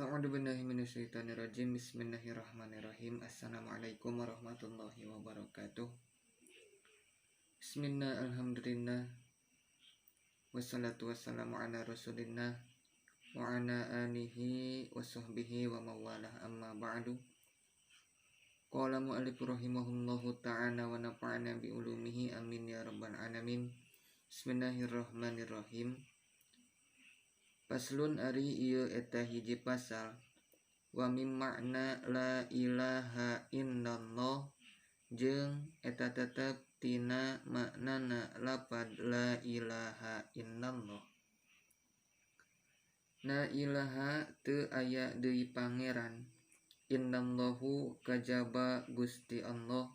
A'udzu billahi minasyaitonirrajim. Bismillahirrahmanirrahim. Assalamualaikum warahmatullahi wabarakatuh. Bismillah, alhamdulillah. Wassalatu wassalamu ala Rasulillah wa ala alihi wa sahbihi wa mawalah, amma ba'du. Qala mu'allif rahimahullahu ta'ala wa nafa'ana bi ulumihi, amin ya rabbal alamin. Bismillahirrahmanirrahim. Faslun ari ieu eta hiji pasal. Wa mim makna la ilaha illallah jeung eta tetep tina maknana lapad la ilaha illallah. La ilaha teu aya deui pangeran illallahu kajaba Gusti Allah.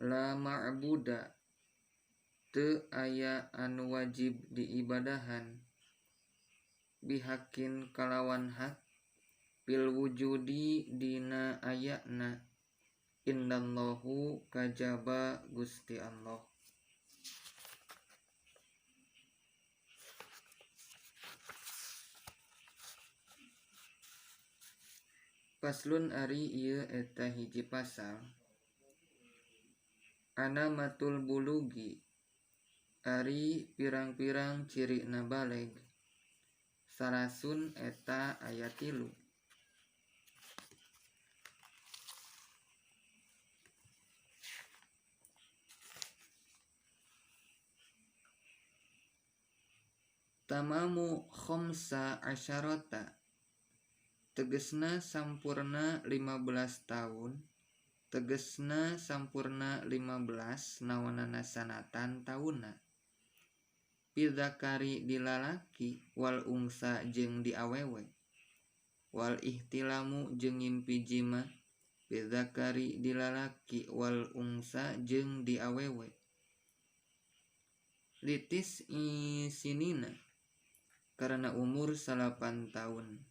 La ma'buda teu aya anu wajib diibadahan bihakin kalawan hak bil wujudi dina ayana illallahu kajaba Gusti Allah. Faslun ari ieu eta hiji pasal. Anamatul bulugi ari pirang-pirang cirina baleg. Salasun eta aya 3. Tamamu khamsa asyarata tegesna sampurna 15 tahun, tegesna sampurna 15 naonana sanatan taunna. Pidzakari dilalaki wal ungsa jeung di awewe, wal ihtilamu jeung ngimpi jima pidzakari dilalaki wal ungsa jeung di awewe. Litis isinina karena umur 8 tahun.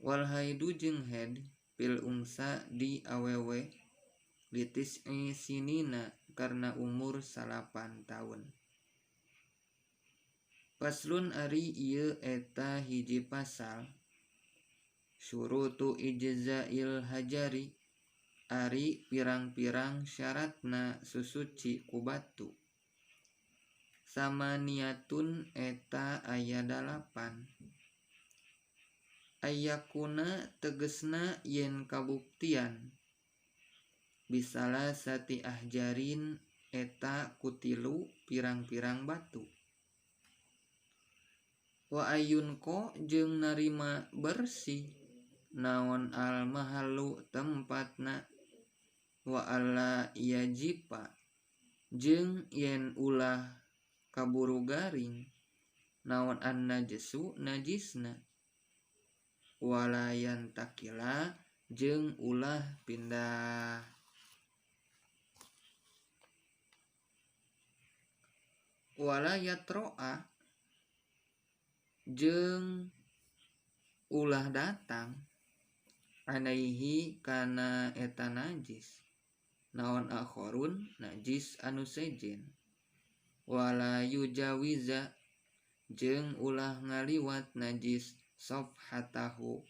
Wal haidu jeung head pil ungsa di awewe litis isinina karena umur 8 tahun. Faslun ari ieu eta hiji pasal. Syurutu ijza'il hajari ari pirang-pirang syaratna susuci ku batu. Samaniatun eta aya 8. Ayakuna tegesna yen kabuktian bisalah sati ahjarin eta kutilu pirang-pirang batu. Wa ayun ko jeung narima bersih naon al mahallu tempatna, wa alla yajipa jeung yen ulah kaburu garing naon an najsu najisna, walayan takila jeung ulah pindah. Wala yatroa jeung ulah datang alaihi kana eta najis naon akhorun najis anu sejen. Wala yujawiza jeung ulah ngaliwat najis sofhatahu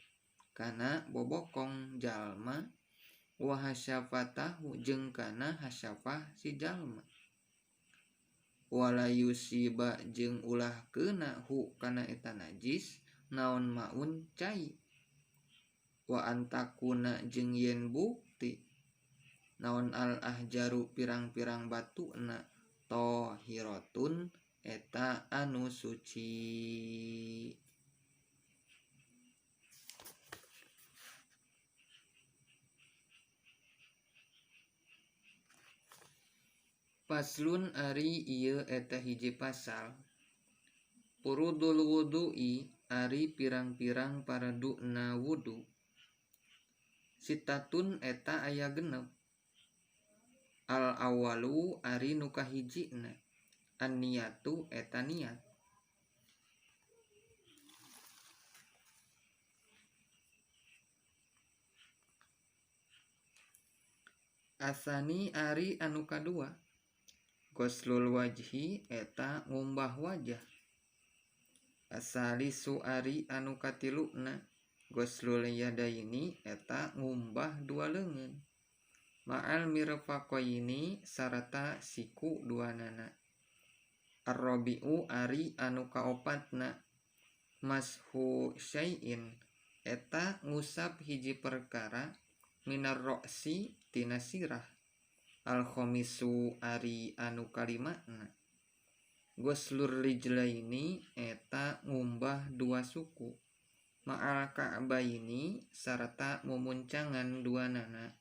kana bobokong jalma, wa hasyafatahu jeung kana hasyafah si jalma. Wala yusiba jeung ulah keuna hu kana eta najis naon maun cai. Wa antakuna jeung yen bukti naon al ahjaru pirang-pirang batuna tohiratun eta anu suci. Faslun ari ieu eta hiji pasal. Furudul wudu'i ari pirang-pirang paraduna wudu. Sitatun eta aya 6. Al awalu ari nu kahijina an niyatu eta niat. Asani ari anu kadua ghoslul wajhi eta ngumbah wajah. Asalisu ari anu katiluna ghuslul yadaini eta ngumbah dua leungeun ma'al mirfaqaini sarta siku duanana. Arrabi'u ari anu kaopatna mashu syai'in eta ngusap hiji perkara minar ra'si tina sirah. Al khamisu ari anu kalimana ghuslur rijlaini eta ngumbah dua suku ma'al ka'baini sarta mumuncangan duanana.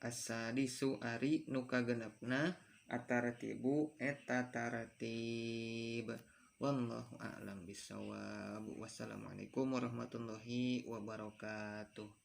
As-sadisu ari nu kagenepna atartibu eta tartib. Wallahu a'lam bissawab. Wassalamualaikum warahmatullahi wabarakatuh.